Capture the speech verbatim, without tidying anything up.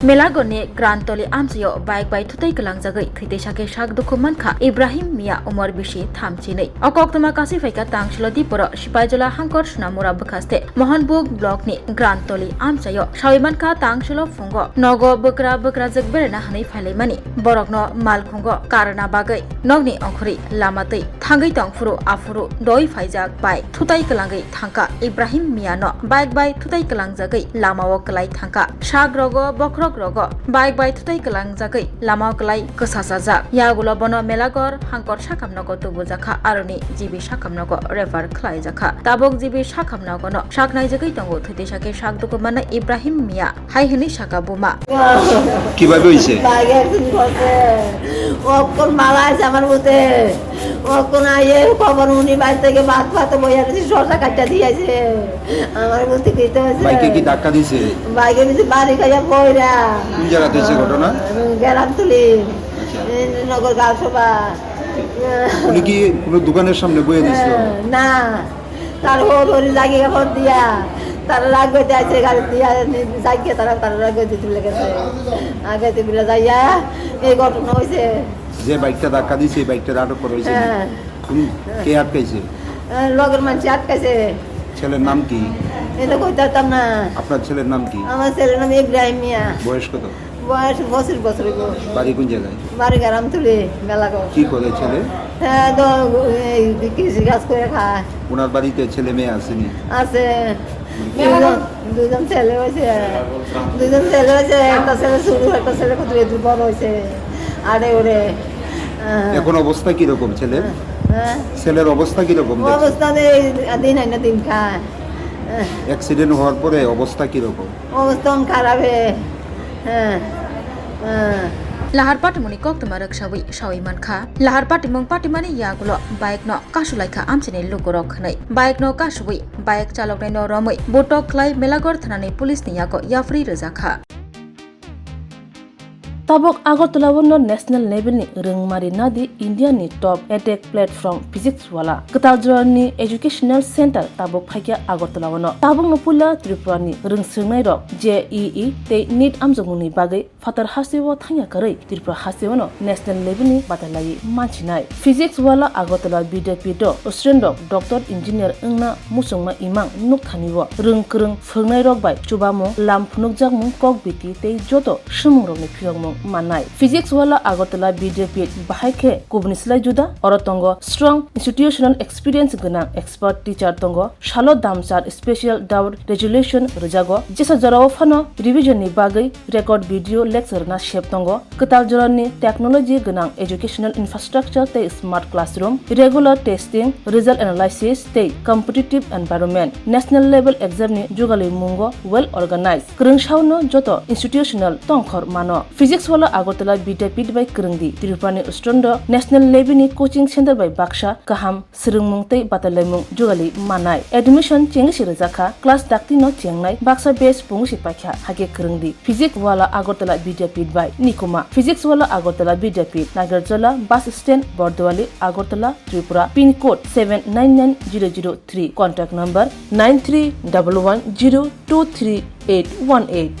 Melagorni Grantoli amchaio bike bai thutai kwlangjagwi thwitwi sakhe sak dukhu mankha Ibrahim Mia, umor bisi thamchinwi. O koktwma kasi phaikha Tangshilo Diporo Sipaijala Hangkor Sunamura bwkhaste Mohanbug blockni Grantoli amchaio sawi mankha Tangshilo phungo nogo bwkra bwkrajwk berena hwnwi phailaimani. Borokno malkhungo karna bagwi nokni ongkhorwi lama twi thangwi tongphuru aphuru doi phaijak bike thutai kwlangwi thangkha. Ibrahim Miano bike bai thutai kwlangjagwi lamao kwlai thangkha. Sak rogo, bokhorok rogo bike bai thutai kwlangjagwi lamao kwlai kwsachajak. Yagulo bono Melagor Hangkor sakham nogo tubujakha, aroni G B sakham nogo refer khlaijakha. Tabuk G B sakham nogono sak naijagwi tongo, thwitwi sakhe sak dukhu manna Ibrahim Mia. Hai hwnwi saka buma. কিভাবে হইছে? Bike accident করছে। অখন মারা আছে আমার মতে। অখন আইয়ে খবর উনি বাড়ি থেকে ভাত ভাত বইয়া রয়েছে, শশা কাটটা দিয়ে আছে। আমার মতে খেতে হয়েছে। বাইকে কি ধাক্কা দিছে? বাইকে দিছে বাড়ি খাইয়া বইরা। কোন জায়গাতে হয়েছে ঘটনা? গ্রাম তুলি। আচ্ছা। এই নগর গাঁও সভা। উনি কি কোনো দোকানের সামনে বইয়ে দিছিল? হ্যাঁ, না। তার হৌর হরি জাগি হর দিয়া, তার রাগ হইতে আছে গাড়ি দিয়া, জাগিয়ে তারা তার রাগ হইতে তুলে গেছে। আগে তো বিলা যাইয়া এই ঘটনা হইছে। যে বাইকটা ধাক্কা দিছে, এই বাইকটা আটক করা হয়েছে? হ্যাঁ। কোন, কে আটকাইছে? আহ, লগের মানুষ আটকাইছে। ছেলের নাম কি? এটা কইতাম না। আপনার ছেলের নাম কি? আমার ছেলের নাম ইব্রাহিম মিয়া। বয়স কত? বয়স পঁচিশ বছর হইব। বাড়ি কোন জায়গায়? বাড়ি গ্রাম তুলি, মেলাগড়। কি করে ছেলে? হ্যাঁ, তো এই কৃষি কাজ করে খায়। ওনার বাড়িতে ছেলে মেয়ে আসেনি? আছে। দুজন, দুজন ছেলে হয়েছে। দুজন ছেলে হয়েছে, একটা ছেলে ছোট, একটা ছেলে কত একটু বড় হয়েছে। আরে ওরে। হ্যাঁ। এখন অবস্থা কিরকম ছেলের? হ্যাঁ। ছেলের অবস্থা কিরকম দেখছেন? অবস্থা নেই, দিন হয় না দিন খায়। হ্যাঁ। অ্যাক্সিডেন্ট হওয়ার পরে অবস্থা কিরকম? অবস্থা খারাপ। হ্যাঁ, হ্যাঁ। Lahar patimungni koktwma rwksawi sawi mankha. Lahar patimung patimani yagulo bike no kasulaikha amchini lukurok hwnwi. Bike no kasui bike chaloknai no romwi butok khlai Melagor thanani police ni yago yapri rwjakha. Tabuk Agartala o no national level ni rwngmari nadi India ni top edtech platform Physics Wala. Kwtal jora ni educational center tabuk phaikha Agartala o no. Tabuk no puila Tripura ni rwngswrwngnai rok J E E tei NEET amjokmung ni bagwi phatar hasteo thangya kwrwi Tripura hasteo no national level ni batalai mansinai. Physics Wala Agartala Vidyapith o student rok doctor engineer wngna muchungma imang nukthani o rwng kwrwng phwrwngnairok bai chubamung, lam phunukjakmung, kok biti tei joto swngmungrokni phiyokmung mannai. Physics Wala Agartala Vidyapith bahai khe kubuni slai juda. Oro tongo strong institutional experience gwnang expert teacher tongo, salo damsar special doubt resolution rwjago, jesa jorao phano revision ni bagwi record video lecture rwna sep tongo. Kwtal jorani technology gwnang educational infrastructure tei smart classroom, regular testing, result analysis tei competitive environment, national level exam ni jugalwi mungo well organized. Kwrwng saono joto institutional tongkhor mano. Physics Wala Agartala Vidyapith bai kwrwngdi. Tripura ni student rok national level ni coaching center bai baksa kaham swrwngmung tei batalaimung jugalwi mannai. Admission chengwi se rwjakha, class dakti no chengnai, baksa batch pungwi se paikha, hakhe kwrwngdi. Physics Wala Agartala Vidyapith bai nikuma. Physics Wala Agartala Vidyapith, Nagarjala bus stand, Bordowali, Agartala, Tripura, pin code seven nine nine zero zero three, contact number nine three double one zero two three eight one eight.